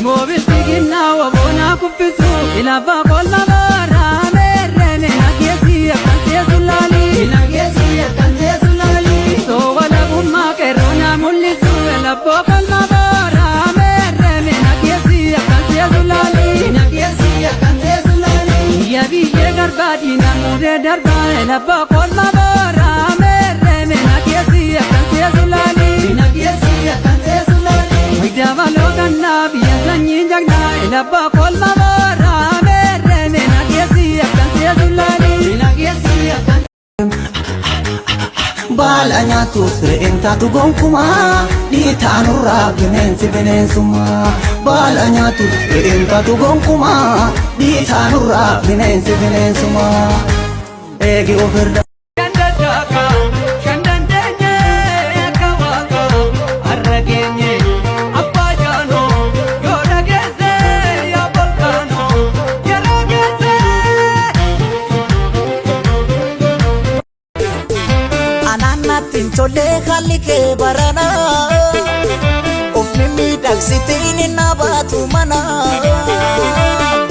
Moobilti woboonaa kuffisu ilaafaa kolma baaraa meerreene nageessi akkan seesu laali. Nageessi akkan seesu laali. Soowa labummaa qeerroonaa mul'isu labboo kolma baaraa meerreene nageessi akkan seesu laali. Nageessi akkan seesu laali. Biyya biyyee garbaa diinaa muudee darbaa labboo kolma baaraa meerreene nageessi akkan seesu laali. Nageessi akkan seesu laali. Dabaloo gannaa biyya sanyii jagnaa labboo kolma baaraa meerreene nageessi akkan seesu laali. Nageessi akkan. Baala nyaatus re'een taatu gonkumaa, dhiitaanurraa bineensi bineensummaa. Baala nyaatus re'een taatu gonkumaa, dhiitaanurraa bineensi bineensummaa. Eegi ofirra. Kan dandeenye akka waaqa har'a geenye abbaa jaanoo yoo dhageesse yaa volkaanoo yeroo geesse. Anaan natti hin tolle haalli kee barana. Of mimmiidhagsitiin hin baatu mana.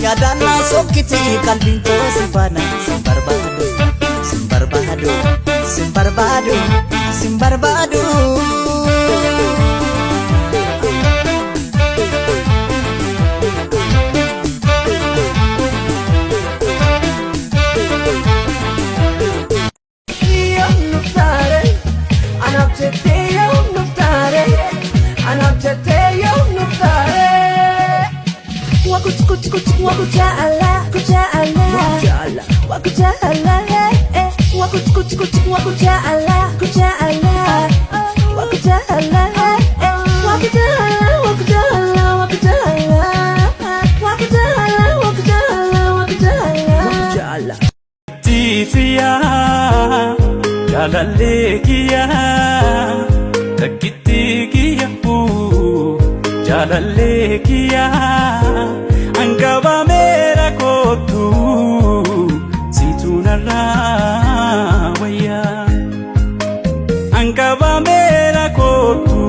Yaadaan naa sokkiti qalbiin koo si faana. Sin barbaadu, sin barbaadu, sin barbaadu, sin barbaadu. Anaaf jettee yoom nuuf taare? Anaaf jettee yoom nuuf taare? Wakuchaala, kuchaala, wakuchaala, eh, wakuchaala, kuchaala, wakuchaala, eh, wakuchaala, wakuchaala, wakuchaala, wakuchaala, wakuchaala, wakuchaala. Tiitiyaa jaalallee kiyyaa, takkitti kiyya, jaalallee kiyyaa, hanqabameera kootu siitu narraa wayyaa, hanqabameera kootu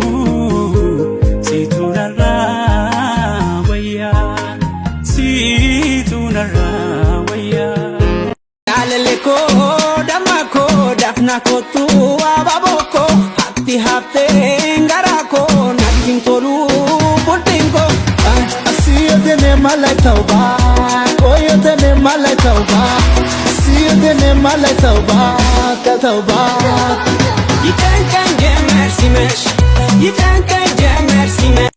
siitu narraa wayyaa, siitu narraa wayyaa. Jaalallee koo, damma koo, dafna kootu, abaaboo koo, hatti haftee garaa koo natti hin tolu bultiin koo. Asiyotene malaitauba, koyotene malaitauba, asiyotene malaitauba, tauba. ይጨንቀን ጀመር ሲመሽ፣ ይጨንቀን ጀመር ሲመሽ።